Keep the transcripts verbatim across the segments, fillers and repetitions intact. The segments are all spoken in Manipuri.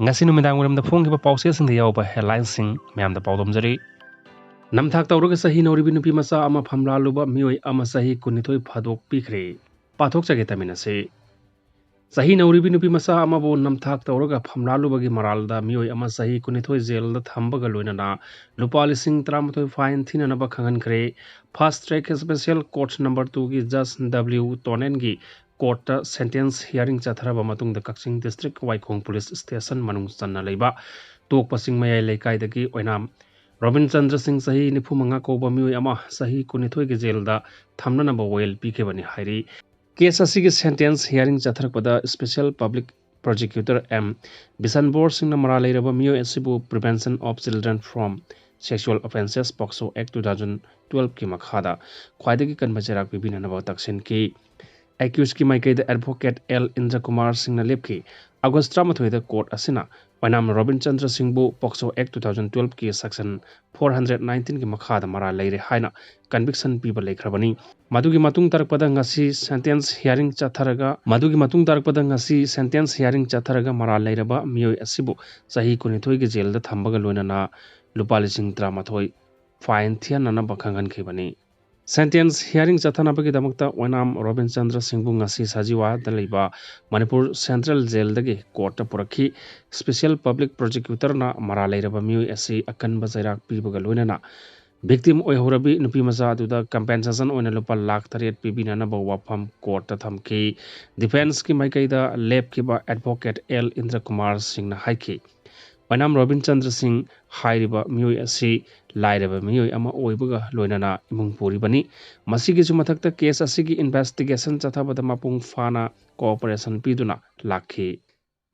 ꯉꯁꯤ ꯅꯨꯃꯤꯗꯥꯡ ꯋꯥꯏꯔꯝꯗ ꯐꯣꯡꯈꯤꯕ ꯄꯥꯎꯆꯦꯁꯤꯡꯗ ꯌꯥꯎꯕ headlineꯁꯤꯡ ꯃꯌꯥꯝꯗ ꯄꯥꯎꯗꯝꯖꯔꯤ꯫ ꯅꯝꯊꯥꯛ ꯇꯧꯔꯒ ꯆꯍꯤ ꯅꯧꯔꯤꯕꯤ ꯅꯨꯄꯤ ꯃꯆꯥ ꯑꯃ ꯐꯝꯂꯥꯜꯂꯨꯕ ꯃꯤꯑꯣꯏ ꯑꯃ ꯆꯍꯤ ꯀꯨꯟꯅꯤꯊꯣꯏ ꯐꯥꯗꯣꯛꯄꯤꯈ꯭ꯔꯦ꯫ ꯄꯥꯊꯣꯛꯆꯒꯦ, ꯇꯥꯃꯤꯟꯅꯁꯤ꯫ ꯆꯍꯤ ꯅꯧꯔꯤꯕꯤ ꯅꯨꯄꯤ ꯃꯆꯥ ꯑꯃꯕꯨ ꯅꯝꯊꯥꯛ ꯇꯧꯔꯒ ꯐꯝꯂꯥꯜꯂꯨꯕꯒꯤ ꯃꯔꯥꯜꯗ ꯃꯤꯑꯣꯏ ꯑꯃ ꯆꯍꯤ ꯀꯨꯟꯅꯤꯊꯣꯏ ꯖꯦꯜꯗ ꯊꯝꯕꯒ ꯂꯣꯏꯅꯅ ꯂꯨꯄꯥ ꯂꯤꯁꯤꯡ ꯇꯔꯥꯃꯥꯊꯣꯏ fine ꯊꯤꯅꯅꯕ ꯈꯪꯍꯟꯈ꯭ꯔꯦ꯫ Fast Track Special Court Number Twoꯒꯤ Judge W ꯇꯣꯅꯦꯟꯒꯤ courtꯇ sentence hearing ꯆꯠꯊꯔꯕ ꯃꯇꯨꯡꯗ ꯀꯛꯆꯤꯡ district ꯋꯥꯏꯈꯣꯡ police station ꯃꯅꯨꯡ ꯆꯟꯅ ꯂꯩꯕ ꯇꯣꯛꯄ ꯆꯤꯡꯃꯌꯥꯏ ꯂꯩꯀꯥꯏꯗꯒꯤ ꯑꯣꯏꯅꯥꯝ ꯔꯣꯕꯤꯟ ꯆꯟꯗ꯭ꯔ ꯁꯤꯡ, ꯆꯍꯤ ꯅꯤꯐꯨ ꯃꯉꯥ ꯀꯧꯕ ꯃꯤꯑꯣꯏ ꯑꯃ ꯆꯍꯤ ꯀꯨꯟꯅꯤꯊꯣꯏꯒꯤ ꯖꯦꯜꯗ ꯊꯝꯅꯅꯕ ꯋꯥꯌꯦꯜ ꯄꯤꯈꯤꯕꯅꯤ ꯍꯥꯏꯔꯤ꯫ Case ꯑꯁꯤꯒꯤ sentence hearing ꯆꯠꯊꯔꯛꯄꯗ Special Public Prosecutor M ꯕꯤꯁꯟꯕꯣꯔ ꯁꯤꯡꯅ ꯃꯔꯥꯜ ꯂꯩꯔꯕ ꯃꯤꯑꯣꯏ ꯑꯁꯤꯕꯨ Prevention of Children from Sexual Offences, POCSO Act two thousand twelveꯀꯤ ꯃꯈꯥꯗ ꯈ꯭ꯋꯥꯏꯗꯒꯤ ꯀꯟꯕ ꯆꯩꯔꯥꯛ ꯄꯤꯕꯤꯅꯅꯕ ꯇꯛꯁꯤꯟꯈꯤ꯫ Accusedꯀꯤ ꯃꯥꯏꯀꯩꯗ advocate L ꯏꯟꯗ꯭ꯔꯀꯨꯃꯥꯔ ꯁꯤꯡꯅ ꯂꯦꯞꯈꯤ꯫ ꯑꯣꯒꯁ ꯇꯔꯥꯃꯥꯊꯣꯏꯗ court ꯑꯁꯤꯅ ꯑꯣꯏꯅꯥꯝ ꯔꯣꯕꯤꯟ ꯆꯟꯗ꯭ꯔ ꯁꯤꯡꯕꯨ POCSO Act two thousand twelveꯀꯤ section four hundred nineteenꯒꯤ ꯃꯈꯥꯗ ꯃꯔꯥꯜ ꯂꯩꯔꯦ ꯍꯥꯏꯅ conviction ꯄꯤꯕ ꯂꯩꯈ꯭ꯔꯕꯅꯤ꯫ ꯃꯗꯨꯒꯤ ꯃꯇꯨꯡ ꯇꯥꯔꯛꯄꯗ ꯉꯁꯤ sentence hearing ꯆꯠꯊꯔꯒ, ꯃꯗꯨꯒꯤ ꯃꯇꯨꯡ ꯇꯥꯔꯛꯄꯗ ꯉꯁꯤ sentence hearing ꯆꯠꯊꯔꯒ ꯃꯔꯥꯜ ꯂꯩꯔꯕ ꯃꯤꯑꯣꯏ ꯑꯁꯤꯕꯨ ꯆꯍꯤ ꯀꯨꯟꯅꯤꯊꯣꯏꯒꯤ ꯖꯦꯜꯗ ꯊꯝꯕꯒ ꯂꯣꯏꯅꯅ ꯂꯨꯄꯥ ꯂꯤꯁꯤꯡ ꯇꯔꯥꯃꯥꯊꯣꯏ fine ꯊꯤꯍꯟꯅꯅꯕ ꯈꯪꯍꯟꯈꯤꯕꯅꯤ꯫ Sentence hearing ꯆꯠꯊꯅꯕꯒꯤꯗꯃꯛꯇ ꯑꯣꯏꯅꯥꯝ ꯔꯣꯕꯤꯟ ꯆꯟꯗ꯭ꯔ ꯁꯤꯡꯕꯨ ꯉꯁꯤ ꯁꯖꯤꯋꯥꯗ ꯂꯩꯕ ꯃꯅꯤꯄꯨꯔ Central Jailꯗꯒꯤ courtꯇ ꯄꯨꯔꯛꯈꯤ꯫ Special Public Prosecutorꯅ ꯃꯔꯥꯜ ꯂꯩꯔꯕ ꯃꯤꯑꯣꯏ ꯑꯁꯤ ꯑꯀꯟꯕ ꯆꯩꯔꯥꯛ ꯄꯤꯕꯒ ꯂꯣꯏꯅꯅ victim ꯑꯣꯏꯍꯧꯔꯕꯤ ꯅꯨꯄꯤ ꯃꯆꯥ ꯑꯗꯨꯗ compensation ꯑꯣꯏꯅ ꯂꯨꯄꯥ ꯂꯥꯈ ꯇꯔꯦꯠ ꯄꯤꯕꯤꯅꯅꯕ ꯋꯥꯐꯝ courtꯇ ꯊꯝꯈꯤ꯫ Defenceꯀꯤ ꯃꯥꯏꯀꯩꯗ ꯂꯦꯞꯈꯤꯕ advocate L ꯏꯟꯗ꯭ꯔꯀꯨꯃꯥꯔ ꯁꯤꯡꯅ ꯍꯥꯏꯈꯤ, ꯑꯣꯏꯅꯥꯝ ꯔꯣꯕꯤꯟ ꯆꯟꯗ꯭ꯔ ꯁꯤꯡ ꯍꯥꯏꯔꯤꯕ ꯃꯤꯑꯣꯏ ꯑꯁꯤ ꯂꯥꯏꯔꯕ ꯃꯤꯑꯣꯏ ꯑꯃ ꯑꯣꯏꯕꯒ ꯂꯣꯏꯅꯅ ꯏꯃꯨꯡ ꯄꯨꯔꯤꯕꯅꯤ꯫ ꯃꯁꯤꯒꯤꯁꯨ ꯃꯊꯛꯇ case ꯑꯁꯤꯒꯤ investigation ꯆꯠꯊꯕꯗ ꯃꯄꯨꯡ ꯐꯥꯅ cooperation ꯄꯤꯗꯨꯅ ꯂꯥꯛꯈꯤ꯫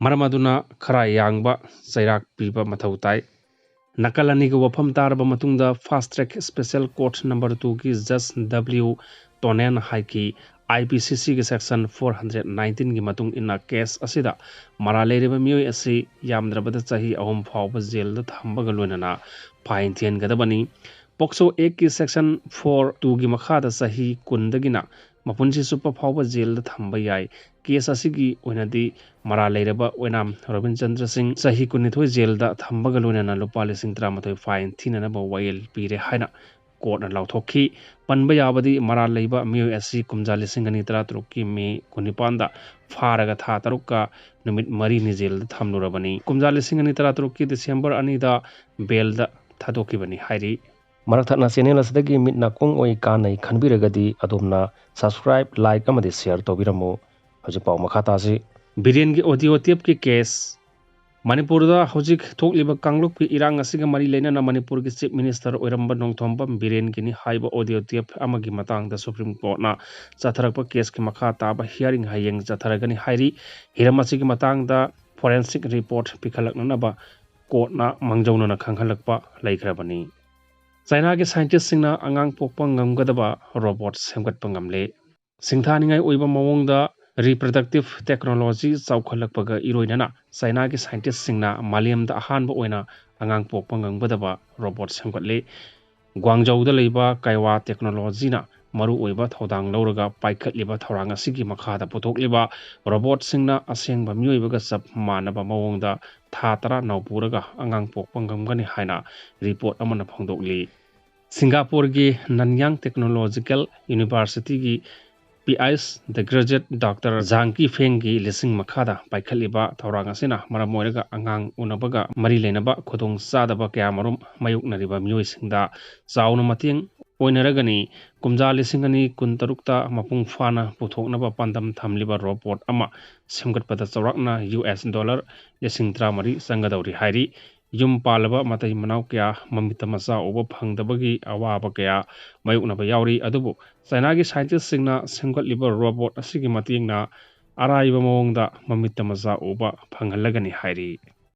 ꯃꯔꯝ ꯑꯗꯨꯅ ꯈꯔ ꯌꯥꯡꯕ ꯆꯩꯔꯥꯛ ꯄꯤꯕ ꯃꯊꯧ ꯇꯥꯏ꯫ ꯅꯥꯀꯜ ꯑꯅꯤꯒꯤ ꯋꯥꯐꯝ ꯇꯥꯔꯕ ꯃꯇꯨꯡꯗ Fast Track Special Court Number Twoꯒꯤ Judge W ꯇꯣꯅꯦꯟ ꯍꯥꯏꯈꯤ, IPCCꯒꯤ section four hundred nineteenꯒꯤ ꯃꯇꯨꯡ ꯏꯟꯅ case ꯑꯁꯤꯗ ꯃꯔꯥꯜ ꯂꯩꯔꯤꯕ ꯃꯤꯑꯣꯏ ꯑꯁꯤ ꯌꯥꯝꯗ꯭ꯔꯕꯗ ꯆꯍꯤ ꯑꯍꯨꯝ ꯐꯥꯎꯕ ꯖꯦꯜꯗ ꯊꯝꯕꯒ ꯂꯣꯏꯅꯅ fine ꯊꯤꯍꯟꯒꯗꯕꯅꯤ꯫ POCSO Actꯀꯤ section four twoꯒꯤ ꯃꯈꯥꯗ ꯆꯍꯤ ꯀꯨꯟꯗꯒꯤꯅ ꯃꯄꯨꯟꯁꯤ ꯆꯨꯞꯄ ꯐꯥꯎꯕ ꯖꯦꯜꯗ ꯊꯝꯕ ꯌꯥꯏ꯫ ꯀꯦꯁ ꯑꯁꯤꯒꯤ ꯑꯣꯏꯅꯗꯤ ꯃꯔꯥꯜ ꯂꯩꯔꯕ ꯑꯣꯏꯅꯥꯝ ꯔꯣꯕꯤꯟ ꯆꯟꯗ꯭ꯔ ꯁꯤꯡ ꯆꯍꯤ ꯀꯨꯟꯅꯤꯊꯣꯏ ꯖꯦꯜꯗ ꯊꯝꯕꯒ ꯂꯣꯏꯅꯅ ꯂꯨꯄꯥ ꯂꯤꯁꯤꯡ ꯇꯔꯥꯃꯥꯊꯣꯏ ꯐꯥꯏꯟ ꯊꯤꯅꯅꯕ ꯋꯥꯌꯦꯜ ꯄꯤꯔꯦ ꯍꯥꯏꯅ ꯀꯣꯔꯠꯅ ꯂꯥꯎꯊꯣꯛꯈꯤ꯫ ꯄꯟꯕ ꯌꯥꯕꯗꯤ ꯃꯔꯥꯜ ꯂꯩꯕ ꯃꯤꯑꯣꯏ ꯑꯁꯤ ꯀꯨꯝꯖꯥ ꯂꯤꯁꯤꯡ ꯑꯅꯤ ꯇꯔꯥꯇꯔꯨꯛꯀꯤ ꯃꯦ ꯀꯨꯟꯅꯤꯄꯥꯟꯗ ꯐꯥꯔꯒ ꯊꯥ ꯇꯔꯨꯛꯀ ꯅꯨꯃꯤꯠ ꯃꯔꯤꯅꯤ ꯖꯦꯜꯗ ꯊꯝꯂꯨꯔꯕꯅꯤ꯫ ꯀꯨꯝꯖꯥ ꯂꯤꯁꯤꯡ ꯑꯅꯤ ꯇꯔꯥꯇꯔꯨꯛꯀꯤ ꯗꯤꯁꯦꯝꯕꯔ ꯑꯅꯤꯗ ꯕꯦꯜꯗ ꯊꯥꯗꯣꯛꯈꯤꯕꯅꯤ ꯍꯥꯏꯔꯤ꯫ ꯃꯔꯛ ꯊꯠꯅ ꯆꯦꯅꯦꯜ ꯑꯁꯤꯗꯒꯤ ꯃꯤꯠ ꯅꯥꯀꯣꯡ ꯑꯣꯏ ꯀꯥꯟꯅꯩ ꯈꯟꯕꯤꯔꯒꯗꯤ ꯑꯗꯣꯝꯅ subscribe, like ꯑꯃꯗꯤ share ꯇꯧꯕꯤꯔꯝꯃꯨ꯫ ꯍꯧꯖꯤꯛ ꯄꯥꯎ ꯃꯈꯥ ꯇꯥꯁꯤ꯫ ꯕꯤꯔꯦꯟꯒꯤ ꯑꯣꯗꯤꯑꯣ ꯇꯦꯞꯀꯤ ꯀꯦꯁ꯫ ꯃꯅꯤꯄꯨꯔꯗ ꯍꯧꯖꯤꯛ ꯊꯣꯛꯂꯤꯕ ꯀꯥꯡꯂꯨꯞꯀꯤ ꯏꯔꯥꯡ ꯑꯁꯤꯒ ꯃꯔꯤ ꯂꯩꯅꯅ ꯃꯅꯤꯄꯨꯔꯒꯤ ꯆꯤꯐ ꯃꯤꯅꯤꯁꯇꯔ ꯑꯣꯏꯔꯝꯕ ꯅꯣꯡꯊꯣꯝꯕꯝ ꯕꯤꯔꯦꯟꯒꯤꯅꯤ ꯍꯥꯏꯕ ꯑꯣꯗꯤꯑꯣ ꯇꯦꯞ ꯑꯃꯒꯤ ꯃꯇꯥꯡꯗ ꯁꯨꯄ꯭ꯔꯤꯝ ꯀꯣꯔꯠꯅ ꯆꯠꯊꯔꯛꯄ ꯀꯦꯁꯀꯤ ꯃꯈꯥ ꯇꯥꯕ ꯍꯤꯌꯥꯔꯤꯡ ꯍꯌꯦꯡ ꯆꯠꯊꯔꯒꯅꯤ ꯍꯥꯏꯔꯤ꯫ ꯍꯤꯔꯝ ꯑꯁꯤꯒꯤ ꯃꯇꯥꯡꯗ ꯐꯣꯔꯦꯟꯁꯤꯛ ꯔꯤꯄꯣꯔꯠ ꯄꯤꯈꯠꯂꯛꯅꯅꯕ ꯀꯣꯔꯠꯅ ꯃꯥꯡꯖꯧꯅꯅ ꯈꯪꯍꯜꯂꯛꯄ ꯂꯩꯈ꯭ꯔꯕꯅꯤ꯫ ꯆꯥꯏꯅꯥꯒꯤ ꯁꯥꯏꯟꯇꯤꯁꯁꯤꯡꯅ ꯑꯉꯥꯡ ꯄꯣꯛꯄ ꯉꯝꯒꯗꯕ ꯔꯣꯕꯣꯠ ꯁꯦꯝꯒꯠꯄ ꯉꯝꯂꯦ꯫ ꯁꯤꯡꯊꯥꯅꯤꯡꯉꯥꯏ ꯑꯣꯏꯕ ꯃꯑꯣꯡꯗ reproductive technology ꯆꯥꯎꯈꯠꯂꯛꯄꯒ ꯏꯔꯣꯏꯅꯅ ꯆꯥꯏꯅꯥꯒꯤ ꯁꯥꯏꯟꯇꯤꯁꯁꯤꯡꯅ ꯃꯥꯂꯦꯝꯗ ꯑꯍꯥꯟꯕ ꯑꯣꯏꯅ ꯑꯉꯥꯡ ꯄꯣꯛꯄ ꯉꯝꯒꯗꯕ ꯔꯣꯕꯣꯠ ꯁꯦꯝꯒꯠꯂꯤ꯫ ꯒ꯭ꯋꯥꯡꯖꯧꯗ ꯂꯩꯕ ꯀꯥꯏꯋꯥ ꯇꯦꯛꯅꯣꯂꯣꯖꯤꯅ ꯃꯔꯨꯑꯣꯏꯕ ꯊꯧꯗꯥꯡ ꯂꯧꯔꯒ ꯄꯥꯏꯈꯠꯂꯤꯕ ꯊꯧꯔꯥꯡ ꯑꯁꯤꯒꯤ ꯃꯈꯥꯗ ꯄꯨꯊꯣꯛꯂꯤꯕ ꯔꯣꯕꯣꯠꯁꯤꯡꯅ ꯑꯁꯦꯡꯕ ꯃꯤꯑꯣꯏꯕꯒ ꯆꯞ ꯃꯥꯟꯅꯕ ꯃꯑꯣꯡꯗ ꯊꯥ ꯇꯔꯥ ꯅꯧꯄꯨꯔꯒ ꯑꯉꯥꯡ ꯄꯣꯛꯄ ꯉꯝꯒꯅꯤ ꯍꯥꯏꯅ ꯔꯤꯄꯣꯔꯠ ꯑꯃꯅ ꯐꯣꯡꯗꯣꯛꯂꯤ꯫ ꯁꯤꯡꯒꯥꯄꯨꯔꯒꯤ ꯅꯟꯌꯥꯡ ꯇꯦꯛꯅꯣꯂꯣꯖꯤꯀꯦꯜ ꯌꯨꯅꯤꯚꯔꯁꯤꯇꯤꯒꯤ ꯄꯤ ꯑꯩꯆ ꯗ ꯒ꯭ꯔꯦꯖꯨꯑꯦꯠ ꯗꯣꯛꯇꯔ ꯖꯥꯡ ꯀꯤ ꯐꯦꯡꯒꯤ ꯂꯤꯁꯤꯡ ꯃꯈꯥꯗ ꯄꯥꯏꯈꯠꯂꯤꯕ ꯊꯧꯔꯥꯡ ꯑꯁꯤꯅ ꯃꯔꯝ ꯑꯣꯏꯔꯒ ꯑꯉꯥꯡ ꯎꯅꯕꯒ ꯃꯔꯤ ꯂꯩꯅꯕ ꯈꯨꯗꯣꯡꯆꯥꯗꯕ ꯀꯌꯥꯃꯔꯨꯝ ꯃꯥꯌꯣꯛꯅꯔꯤꯕ ꯃꯤꯑꯣꯏꯁꯤꯡꯗ ꯆꯥꯎꯅ ꯃꯇꯦꯡ ꯑꯣꯏꯅꯔꯒꯅꯤ꯫ ꯀꯨꯝꯖꯥ ꯂꯤꯁꯤꯡ ꯑꯅꯤ ꯀꯨꯟꯇꯔꯨꯛꯇ ꯃꯄꯨꯡ ꯐꯥꯅ ꯄꯨꯊꯣꯛꯅꯕ ꯄꯥꯟꯗꯝ ꯊꯝꯂꯤꯕ ꯔꯣꯕꯣꯠ ꯑꯃ ꯁꯦꯝꯒꯠꯄꯗ ꯆꯥꯎꯔꯥꯛꯅ ꯌꯨ ꯑꯦꯁ ꯗꯣꯂꯔ ꯂꯤꯁꯤꯡ ꯇꯔꯥꯃꯔꯤ ꯆꯪꯒꯗꯧꯔꯤ ꯍꯥꯏꯔꯤ꯫ ꯌꯨꯝ ꯄꯥꯜꯂꯕ ꯃꯇꯩ ꯃꯅꯥꯎ ꯀꯌꯥ ꯃꯃꯤꯠꯇ ꯃꯆꯥ ꯎꯕ ꯐꯪꯗꯕꯒꯤ ꯑꯋꯥꯕ ꯀꯌꯥ ꯃꯥꯌꯣꯛꯅꯕ ꯌꯥꯎꯔꯤ꯫ ꯑꯗꯨꯕꯨ ꯆꯥꯏꯅꯥꯒꯤ ꯁꯥꯏꯟꯇꯤꯁꯁꯤꯡꯅ ꯁꯦꯝꯒꯠꯂꯤꯕ ꯔꯣꯕꯣꯠ ꯑꯁꯤꯒꯤ ꯃꯇꯦꯡꯅ ꯑꯔꯥꯏꯕ ꯃꯑꯣꯡꯗ ꯃꯃꯤꯠꯇ ꯃꯆꯥ ꯎꯕ ꯐꯪꯍꯜꯂꯒꯅꯤ ꯍꯥꯏꯔꯤ꯫